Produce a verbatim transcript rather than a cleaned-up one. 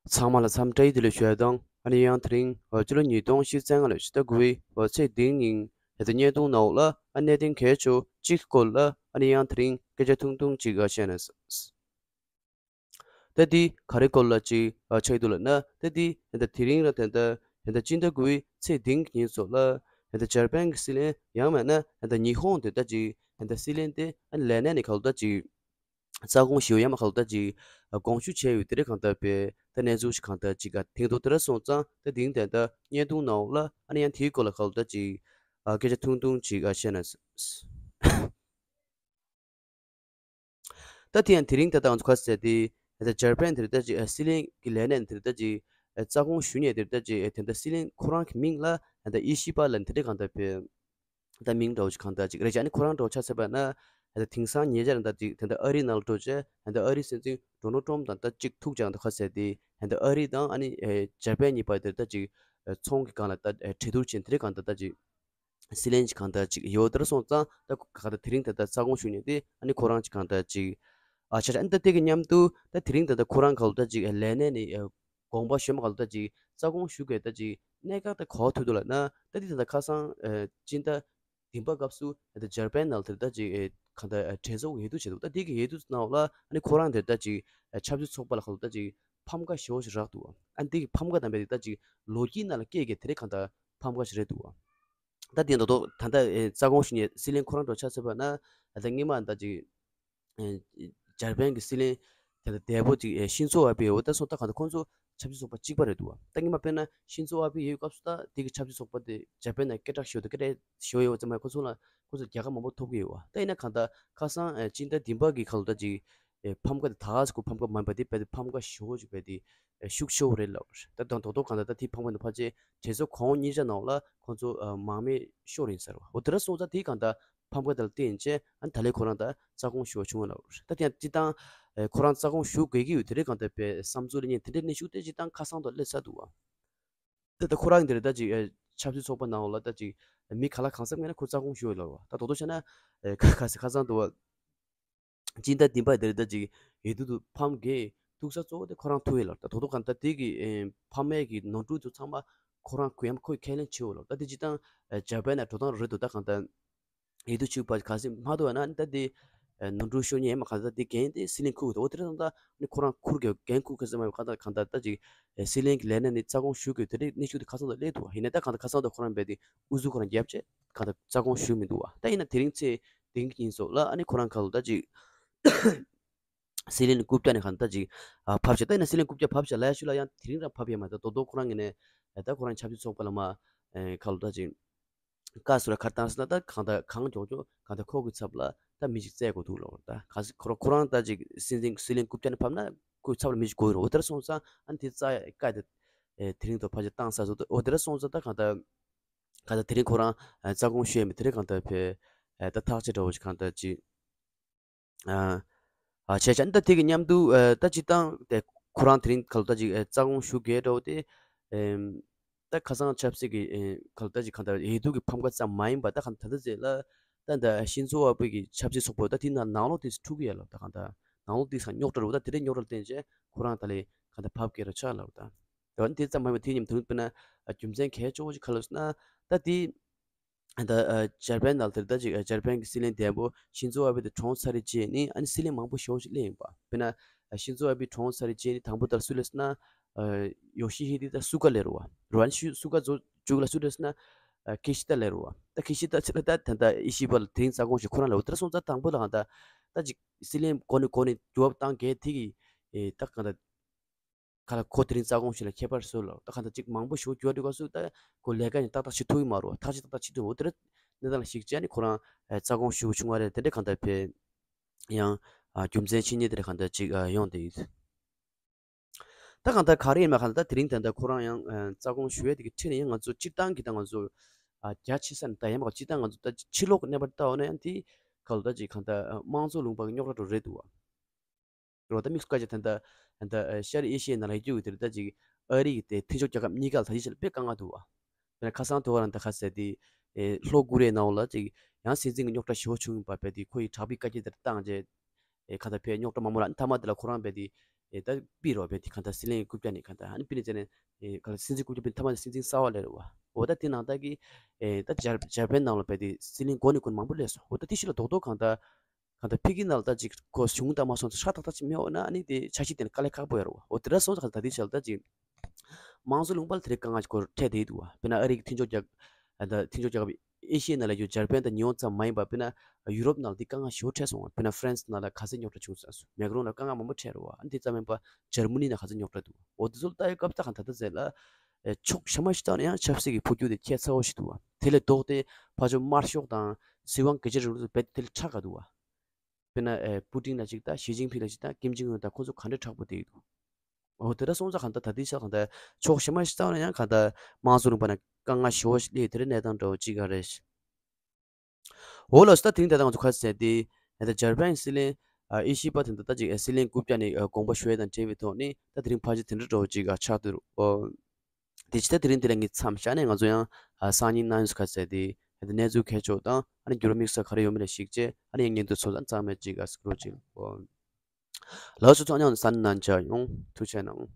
ཚང་མ་ལ་འཚམས་འདྲི་བདེ་ལེགས་ཞུ་ཡ་དང་། ཨ་ནི་ཡང་དེ་རིང་ཕྱི་ལོ་ཉིས་སྟོང་ཉི་ཤུ་རྩ་ལྔ་ལོའི་ཕྱི་ཟླ་དགུ་པའི་ཚེས་བདུན་ཉིན་ད་ལྟ་བརྙན་ཐུང་ནང་ལ་ཨ་གནད་དོན་གལ་ཆེ་བ་གཅིག་སྐོར་ལ་ཨ་ནི་ཡང་དེ་རིང་སྐད་ཆ་ཐུང་ཐུང་ཅིག་བཤད་ན། ད་འདི་ག་རེ་སྐོར་ལ་ཅིག་ཆགས་འདུག་ལབ་ན། ད་འདི་ད་ལྟ་དེ་རིང་ར་ད་ལྟ་ད་ལྟ་སྤྱི་ཟླ་དགུ་པའི་ཚེས་བདུན་ཉིན་སོགས་ལ་ད་ལྟ་འཇར་པན་གྱི་སྲིད་བློན་ཡང་མིན་ན་ད་ལྟ་ཉི་ཧོང་དེ་ད་ཅིག་ད་ལྟ་སྲིད་བློན་དེ་ཨ་ནི་ལས་གནས་ནས་ག་ལ་ད་ཅིག་རྩ་དགོངས་ཞུ་ཡ་མ་ག་ལ་ད་ཅིག་དགོངས་ཞུ་བྱས་ཡོད་དེ་རེད། གང་ལྟར་པས་ད་གནས་ཚུལ་ཞིག་གང་ལྟར་ཅིག་ག་ཐེངས་ཐོག་དེ་ར་སོང་ཙང་ད་དེང་ད་ལྟ་བརྙན་ཐུང་ནང་ལ་ཨ་ནི་ཡང་དེའི་སྐོར་ལ་ག་ལ་ད་ཅིག་སྐད་ཆ་ཐུང་ཐུང་ཅིག་བཤད་ན། ད་དེ་ཡང་དེ་རིང་ད་ལྟ་ང་ཚོ་ག་ཟེར་དེ་ད་ལྟ་འཇར་པན་དེ་རེད་ད་ཅིག་སྲིད་བློན་གྱི་ལས་གནས་དེ་རེད་ད་ཅིག་རྩ་དགོངས་ཞུ་ཉེ་དེ་རེད་ད་ཅིག་དེ་ད་སྲིད་བློན་ཁོ་རང་གི་མིང་ལ་ད་ལྟ་ཨི་ཤི་པ་ལབ་དེ་འདྲ་གང་ལྟར་པས། ད་མིང་འདྲ་བོ་ཅིག་གང་ལྟར་ཅིག་རེད་ཅེ། ཨ་ནི་ཁོ་རང་འདྲ་བོ་ཆ་བཞག་པ་ན་ད་དེང་སང་ཉེ་ཆར་ད་ཅིག་ད་ལྟ་ཨ་རི་ནང་ལ་འགྲོ་བྱས་ད་ལྟ་ཨ་རི་སྲིད་འཛིན་ཌོ་ནལ་ཊམ་དང་ད་ཅིག་ཐུག་ཅིག་ད་ག་ཟེར་དེ་ད་ལྟ་ཨ་རི་དང་ཨ་ནི་ཨེ་འཇར་པན་གཉིས་བར་དེ་ད་ཅིག་ཨེ་ཚོང་གི་སྒང་ལ་ད་ཨེ་གྲོས་བསྡུར་བྱས་དེ་རིང་གང་ལྟར་ད་ཅིག་སྲིད་བློན་ཅིག་གང་ལྟར་ཅིག་ཡོད་དེར་སོང་ཙང་ད་ག་ད་དེ་རིང་ད་ལྟ་རྩ་དགོངས་ཞུ་ཉེ་དེ་ཨ་ནི་ཁོ་རང་ཅིག་གང་ལྟར་ཅིག་ཨ་ཆ་ཆ་ཨ་ནི་ད་དེ་གི་མཉམ་དུ་ད་དེ་རིང་ད་ལྟ་ཁོ་རང་ག་ལ་ད་ཅིག་ཨེ་ལས་གནས་ནས་ཨེ་དགོངས་པ་ཞུས་མ་ག་ལ་ད་ཅིག་རྩ་དགོངས་ཞུ་དགོས་ད་ཅིག་གནད་འགག་ད་ག་བ་ཐུག་འདུག་ལབ་ན། ད་འདི་ད་ལྟ་ཁ་སང་ཨེ་སྤྱི་ཟླ་བདུན་པ་སྐབས་སུ་ད་ལྟ་འཇར་པན་ནང་དེར་ད་ཅིག་ཨེ་གང་ལྟར་ཨེ་གྲོས་ཚོགས་འོས་བསྡུ་བྱས་འདུག་ད་འདི་གི་འོས་བསྡུ་ནང་ལ་ཨ་ནི་ཁོ་རང་དེར་ད་ཅིག་ཨེ་ཆབ་སྲིད་ཚོགས་པ་ལ་ག་ལ་ད་ཅིག་ཕམ་ཁ་ཞེ་པོ་ཞིག་རག་འདུག་ཨ་འདི་གི་ཕམ་ཁ་དང་འབྲེལ་ཏེ་ད་ཅིག་ལོ་རྒྱུས་ནང་ལ་སྐད་ཀྱི་དེ་རིང་གང་ལྟར་ཕམ་ཁ་ཞིག་རེད་འདུག་ད་དེ་མདོག་མདོག་ད་ལྟ་ཨེ་རྩ་དགོངས་ཞུ་ཉེ་སྲིད་བློན་ཁོ་རང་འདྲ་ཆ་བཞག་པ་ན་ད་ལྟ་སྔོན་མ་ད་ཅིག་ཨེ་འཇར་པན་གྱི་སྲིད་བློན་དེ་ལ་འདས་པོ་ཅིག་ཨེ་ཤིན་ཛོ་ཨ་བྷེ་འོ་ད་སོང་ད་གང་ལྟར་ཁོང་ཚོ་ཆབ་སྲིད་ཚོགས་པ་གཅིག་པ་རེད་འདུག་ད་སྔོན་མ་དཔེར་ན་ཤིན་ཛོ་ཨ་བྷེ་ཡོད་སྐབས་སུ་ད་དེ་གི་ཆབ་སྲིད་ཚོགས་པ་དེ་འཇར་པན་ནང་སྐད་གྲགས་ཞེ་པོ་དང་སྐད་གྲགས་ཞེ་པོ་ཡོད་པ་ཙམ་མ་ཡིན་ཁོང་ཚོ་ལ་ཁོང་ཚོ་རྒྱལ་ཁ་མང་པོ་ཐོབ་ཀྱི་ཡོད་པ། ད་ཡིན་ན་གང་ལྟར་ཁ་སང་ཨེ་སྤྱི་ཟླ་བདུན་པ་གི་ག་ལ་ད་ཅིག་ཨེ་ཕམ་ཁ་དེ་ད་ག་ཟེ་ཁོ་ཕམ་ཁ་མ་ཡིན་པ་དེ་རྦད་དེ་ཕམ་ཁ་ཞེ་པོ་ཅིག་རྦད་དེ་ཨེ་ཤུགས་ཆེ་བོ་རེད་ལབ་རེད། ད་དང་ཐོག་ཐོག་གང་ལྟར་ད་དེ་ཕམ་ཁ་དེ་ཕལ་ཆེར་གྲོས་ཚོགས་གོང་གཉིས་ཆ་ནང་ལ་ཁོང་ཚོ་ཨ་མང་མེད་ཤོར་ཡིན་ཟེར་བ། འོ་དེ་འདྲ་སོང་ཙང་དེ་གང་ལྟར་ཕམ་ཁ་དེ་ལ་བརྟེན་བྱས་ཨ་ནི་ད་ལན་ཁོ་རང་ད་རྩ་དགོངས་ཞུ་བ་བྱུང་བ་ལབ་རེད། ད་དེ་ཡང་སྤྱིར་བཏང་ཨེ་ཁོ་རང་རྩ་དགོངས་ཞུ་དགོས་ཀྱི་ཡོད་དེ་རེད། གང་ལྟར་པའི་བསམ་ཚུལ་ལ་ཉན་དེ་འདྲའི་གནས་ཤུགས་དེ་སྤྱིར་བཏང་ཁ་སང་དུ་སླེབས་ཚར་འདུག་བ། ད་ལྟ་ཁོ་རང་དེ་རེད་ད་ཅིག་ཨེ་ཆབ་སྲིད་ཚོགས་པ་ནང་ལ་ད་ཅིག་མི་ག་ལ་གང་འཚམ་ངན་ན་ཁོ་རྩ་དགོངས་ཞུ་ཡོད་ལབ་བ། ད་དོ་དོ་བྱས་ན་ཨེ་ཁ་ཁ་ཁ་སང་དུ་བ་སྤྱི་ཟླ་བདུན་པ་དེ་རེད་ད་ཅིག་འོས་བསྡུ་དུ་ཕམ་གས་ཐུག་ས་གཙོ་བོ་དེ་ཁོ་རང་ཐུག་ཡོད་ལབ། ད་དོ་དོ་གང་ལྟར་དེ་གི་ཨེ་ཕམ་ཡས་ཀྱི་ནོར་འཁྲུལ་དུ་ཚང་མ་ཁོ་རང་གུ་ཡམ་ཁོས་ཁས་ལེན་བྱེད་འོ་ལབ། ད་དེ་སྤྱིར་བཏང་ཨེ་འཇར་པན་ན་འགྲོ་སྟངས་རེད་འདུག་ད་གང་ལྟར་འོས་བསྡུ་ཆུ་པ་ག་སེ་མ་ཐུག་ཡ་ན་ད་དེ་ཨེ་ནོར་འཁྲུལ་ཤོར་ཉེན་ཡོད་མ་གང་ལྟར་དེ་འགན་དེ་སྲིད་བློན་འཁུར་དགོས་འདུག་འོ་དེ་རེད་ད་ནི་ཁོ་རང་འཁུར་དགོས་འགན་འཁུར་ག་སེ་མ་ཡོད་གང་ལྟར་གང་ལྟར་ད་ཅིག་ཨེ་སྲིད་བློན་གྱི་ལས་གནས་ནི་རྩ་དགོངས་ཞུ་དགོས་དེ་རེད་གནས་ཤུགས་དེ་ཁ་སང་དུ་སླེབས་འདུག་ཡིན་ན་ད་གང་ལྟར་ཁ་སང་དུ་ཁོ་རང་རྦད་དེ་ཨུ་ཚུགས་ཁོ་རང་རྒྱབ་བྱས་གང་ལྟར་རྩ་དགོངས་ཞུ་མི་འདུག་བ། ད་ཡིན་ན་དེ་རིང་ཚེས་དེང་གི་ཉིན་སོགས་ལ་ཨ་ནི་ཁོ་རང་ག་ལ་ད་ཅིག་སྲིད་བློན་རྐུབ་བཀྱག་ནས་གང་ལྟར་ཅིག་ཨ་ཕབ་བྱས། ད་ཡིན་ན་སྲིད་བློན་རྐུབ་བཀྱག་ཕབ་བྱས་ལ་ཡ་ཤུ་ལ་ཡང་དེ་རིང་རང་ཕབ་ཡ་མ་ད་དོ་དོ་ཁོ་རང་ངོས་ནས་ད་ཁོ་རང་ཆབ་སྲིད་ཚོགས་པ་ལ་མ་ཨེ་ག་ལ་ད་ཅིག་བཀའ་ཟུར་ལ་ཁར་བཏང་ཟེར་ན་ད་གང་ལྟར་གང་མགྱོགས་མགྱོགས་གང་ལྟར་ཁོ་གི་ཚབ་ལ་ད་མི་ཞིག་བཙལ་དགོས་འདུག་ལབ་ད་ག་སྲིད་ཁོ་རང་ཁོ་རང་ད་ཅིག་སྲིད་འཛིན་སྲིད་བློན་རྐུབ་བཀྱག་ནས་ཕབ་ན་ཁོའི་ཚབ་ལ་མི་ཞིག་དགོས་ཡོད་རེད། འོ་དེ་འདྲ་སོང་ཙང་ཨ་ནི་དེ་རྩ་བཀའ་དེ་ཨེ་དེ་རིང་དུ་ཕལ་ཆེར་བཏང་ཚར་སོང་། འོ་དེ་འདྲ་སོང་ཙང་ད་གང་ལྟར་གང་ལྟར་དེ་རིང་ཁོ་རང་ཨེ་རྩ་དགོངས་ཞུ་ཡ་མེད། དེ་རིང་གང་ལྟར་ཕེ་ཨེ་ད་ཐག་བཅད་འདྲ་བོ་ཞིག་གང་ལྟར་ཅིག་ཨ་ཨ་བྱས་ཙང་ད་དེ་གི་མཉམ་དུ་ཨེ་ད་སྤྱིར་བཏང་དེ་ཁོ་རང་དེ་རིང་ག་ལ་ད་ཅིག་ཨེ་རྩ་དགོངས་ཞུ་གལ་འདྲ་བོ་དེ་ཨེམ། ད་ཁ་སང་ཆབ་སྲིད་ཀྱི་ཨེ་ག་ལ་ད་ཅིག་གང་ལྟར་འོས་བསྡུ་གི་ཕམ་ཁ་ཙམ་མ་ཡིན་པ་ད་གང་ད་ལྟ་ཟེར་ལ་ད་ད་ཤིན་ཛོ་ཨ་བྷེ་གི་ཆབ་སྲིད་ཚོགས་པ་ད་དེ་ན་ནང་ལོགས་དེ་འཁྲུག་གི་ཡ་ལ་ད་གང་ད་ནང་ལོགས་དེ་སང་རྙོག་དྲ་རུ་ད་དེ་རིང་རྙོག་དྲ་ལ་བརྟེན་བྱས་ཁོ་རང་ད་ལས་གང་ད་ཕབ་སྐྱེལ་ར་ཆགས་ལ་ད་ད་དེ་ཙམ་མ་ཡིན་པ་དེ་ཉིན་དུ་དཔེར་ན་རྒྱུ་མཚན་གལ་ཆེ་བོ་ཞིག་ག་ལ་ཟེར་ན་ད་དེ། ད་ཨ་འཇར་པན་ནང་དེར་ད་ཅིག་ཨ་འཇར་པན་གྱི་སྲིད་བློན་འདས་པོ་ཤིན་ཛོ་ཨ་བྷེ་དེ་གྲོངས་ཚར་རེ་རྗེས་ནི་ཨ་ནི་སྲིད་བློན་མང་པོ་ཞེ་པོ་ཞིག་སླེབས་ཡིན་པ། དཔེར་ན་ཨ་ཤིན་ཛོ་ཨ་བྷེ་གྲོངས་ཚར་རེ་རྗེས་ནི་དང་པོ་ལྟར་སུ་སླེབས་ཟེར་ན་ཨ་ཡོ་ཤི་ཧི་དེ་ད་སུ་ག་སླེབས་རེད་བ། རེད་བ། ཨ་ནི་ཤུ་སུ་ག་རྫོགས་མཇུག་ལ་སུ་སླེབས་ཟེར་ན་ཨ་ཁི་ཤི་ད་སླེབས་རེད་བ། ད་ཁི་ཤི་ད་ཚེ་ད་ད་ད་ཨི་ཤི་པ་ལ་དེ་རིང་རྩ་དགོངས་ཞུ་ཁོ་རང་སླེབས་བ། དེ་འདྲ་སོང་ཙང་དང་པོ་ལ་གང་ད་ད་ཅིག་སྲིད་བློན་གོ་ནས་གོ་ནས་འགྱུར་བ་བཏང་གལ་དེ་གི་ཨེ་ད་གང་ད། ག་ལ་ཁོ་དེ་རིང་རྩ་དགོངས་ཞུ་ལ་ཁྱད་པར་བཟོས་ལ་ད་གང་ལྟར་ཅིག་མང་པོ་ཞུ་རྒྱུ་འདྲ་ག་སུ་ད་ཁོ་ལས་ཀ་ནི་ཏག་ཏག་བྱེད་ཐུབ་ཀྱི་མ་རེད་བ། ཐག་གཅོད་ཏག་ཏག་བྱེད་ཐུབ་འོ་དེ་རེད། གནས་སྟངས་ལ་གཞིགས་བྱས་ནི་ཁོ་རང་རྩ་དགོངས་ཞུ་བྱུང་བ་རེད། དེ་འདྲ་གང་ལྟར་བས་ཡང་རྒྱུ་མཚན་ཆེ་ཉེ་དེ་འདྲ་གང་ལྟར་ཅིག་ཡོང་བསྡད་ཡོད། ད་གང་ལྟར་ག་རེ་ཡིན་མ་གང་ལྟར་ད་དེ་རིང་ད་ལྟ་ཁོ་རང་ཡང་རྩ་དགོངས་ཞུ་ཡས་དེ་གི་ཁྲིད་ནས་ཡང་ང་ཚོ་སྤྱིར་བཏང་གི་ད་ང་ཚོ་རྒྱ་ཆེ་ས་ནས་ད་ཡིན་མ་གང་སྤྱིར་བཏང་ང་ཚོ་ད་ཕྱི་ལོགས་ཀྱི་གནས་བབ་ལྟ་བ་ན་ཡང་དེ་ག་ལ་ད་ཅིག་གང་ལྟར་དམངས་གཙོ་ལུང་པ་གི་རྙོག་དྲ་འདྲ་རེད་འདུག་བ། རོ་ད་དམིགས་སུ་བཀར་བྱས་ད་ལྟ་ད་ལྟ་ཤར་ཨེ་ཤི་ཡའི་ནང་ལ་ཡོད་རྒྱུ་དེར་ད་ཅིག་ཨ་རི་གི་དེ་མཐུན་ཕྱོགས་རྒྱལ་ཁབ་གཉིས་ཀ་ལ་ད་ཅིག་ཆ་ལ་དཔེ་དཀའ་ངལ་འདུག་བ། དཔེར་ན་ཁ་སང་དེ་བ་རང་ད་ཁ་ཟེར་དེ་ཨེ་ལྷོ་ཀོ་རི་ཡའི་ནང་ལ་ཅིག་ཡང་སྲིད་འཛིན་གྱི་རྙོག་དྲ་ཞེ་པོ་བྱུང་ཡིན་པ་བས་དེ་ཁོ་ཡི་དྲག་པོའི་བཀའ་རྒྱ་དེར་བཏང་རྗེས་ཨེ་ཁ་ད་ཕའི་རྙོག་དྲ་མང་པོ་ར་མཐའ་མ་དེ་ལ་ཁོ་རང་བས་དེ་ ད་པི་རོ་བེ་དེ་གང་ལྟར་སྲིད་བློན་རྐུབ་བཀྱག་ནས་གང་ལྟར་ཨ་ནི་པི་ནས་བྱས་ནས་གང་ལྟར་སྲིད་འཛིན་རྐུབ་བཀྱག་པི་ཐ་མ་དེ་སྲིད་འཛིན་གསར་པ་སླེབས་རེད་བ། འོ་ད་དེ་ནང་ལྟར་གི་ད་འཇར་འཇར་པན་ནང་ལ་བེ་དེ་སྲིད་བློན་འགོ་ནས་འགོ་ནས་མང་པོ་སླེབས་སོང་། འོ་ད་དེ་ཤི་ལ་རྡོག་རྡོག་གང་ལྟར་གང་ལྟར་ཕི་གི་ནང་ལ་ད་ཅིག་ཁོ་བྱུང་ད་མ་སོང་ད་ཧྲ་ཏག་ཏག་ཅིག་མེད་འོ་ན་ཨ་ནི་དེ་འཆར་གཞི་དེ་ནི་དཀའ་ལས་ཁག་པོ་ཡོད་རེད་བ། འོ་དེ་འདྲ་སོང་ཙང་གང་ལྟར་དེ་ཤི་ལ་ད་ཅིག་དམངས་གཙོ་ལུང་པ་ལ་དེ་རིང་དཀའ་ངལ་སྐོར་འཕྲད་བསྡད་འདུག་བ། དཔེར་ན་ཨ་རི་གི་མཐུན་ཕྱོགས་རྒྱལ་ད་མཐུན་ཕྱོགས་རྒྱལ་ཁབ་ཨེ་ཤི་ཡའི་ནང་ལ་ཡོད་འཇར་པན་དང་ཉི་ཧོང་ཙམ་མ་ཡིན་པར་དཔེར་ན་ཡུ་རོབ་ནང་ལ་འདི་དཀའ་ངལ་ཞེ་པོ་འཕྲད་སོང་བ། དཔེར་ན་ཧྥ་རན་སི་ནང་ལ་ག་ཚད་རྙོག་དྲ་བྱུང་ཟེར་སོང་། མེག་རོན་ལ་དཀའ་ངལ་མང་པོ་འཕྲད་རེད་བ། ཨ་ནི་དེ་ཙམ་མིན་པ་འཇར་མ་ནི་ནང་ག་ཚད་རྙོག་དྲ་འདུག་འོ་དེ་ཚོ་ལ་ལྟ་ཡོད་སྐབས་ད་གང་ད་ལྟ་ཟེར་ལ་ཨེ་ཕྱོགས་གཞན་མ་ཞིག་བལྟས་ན་ཡང་ཆབ་སྲིད་ཀྱི་འཕོ་འགྱུར་དེ་ཁྱད་མཚར་པོ་ཞིག་འདུག་བ། དེ་ལས་ལྡོག་སྟེ་ཕར་ཕྱོགས་དམར་ཤོག་དང་སྲིད་དབང་སྒེར་གཅོད་རིང་ལུགས་སུ་རྦད་དེ་ལས་དྲག་ག་འདུག་བ། དཔེར་ན་ཨེ་པུ་ཏིན་ལ་གཅིག་དང་ཞི་ཅིན་ཕིང་ལ་གཅིག་དང་ཀིམ་ཅིང་ཨུན་དང་ཁོ་ཚོ་ག་འདྲ་དྲག་པོ་བསྡད་ཡོད་འདུག་འོ་དེ་འདྲ་སོང་ཙང་གང་ལྟར་ད་ལྟའི་ཆ་གང་ལྟར་ཕྱོགས་གཞན་མ་ཞིག་བལྟས་ན་ཡང་གང་ལྟར་དམངས་གཙོ་ལུང་པ་ནས་དཀའ་ངལ་ཞེ་པོ་ཞིག་སླེབས་དེ་འདྲའི་གནས་སྟངས་འདྲ་བོ་ཅིག་ག་རེད། འོ་ལགས་སོ། ད་དེ་རིང་ད་ལྟ་ང་ཚོ་ཁ་ཟས་དེ་ད་ལྟ་འཇར་པན་སྲིད་བློན་ཨ་ཨེ་ཤི་པ་དེ་འདྲ་ད་ཅིག་ཨ་སྲིད་བློན་རྐུབ་བཀྱག་ནས་ཨ་དགོངས་པ་ཞུ་ཡས་དང་འབྲེལ་བའི་ཐོག་ནས་ད་དེ་རིང་ཕལ་ཆེར་དེ་འདྲ་འདྲ་བོ་ཅིག་ག་ཆགས་བསྡད་རེད། འོ་དེ་ཕྱི་ད་དེ་རིང་དེ་ལ་ངས་མཚམས་བཞག་ནས་ང་ཚོ་ཡང་ཨ་སང་ཉིན་གནངས་ཉིན་ཁ་ཟས་དེ་ད་ལྟ་གནས་ཚུལ་གལ་ཆེ་བ་དང་ཨ་ནི་འགྱུར་བ་དམིགས་བསལ་ག་རེ་ཡོད་མེད་ལ་གཞིགས་བྱས་ཨ་ནི་ཡང་སྙན་ཐོ་ཚོ་ཙམ་གཙང་མ་ཅིག་ག་གཟིགས་རོགས་གྱིས། འོ་ལགས་སོ། ཚོ་ཉང་ས་ནང་བཅར་ཡོང་། ཐུགས་རྗེ་གནང་།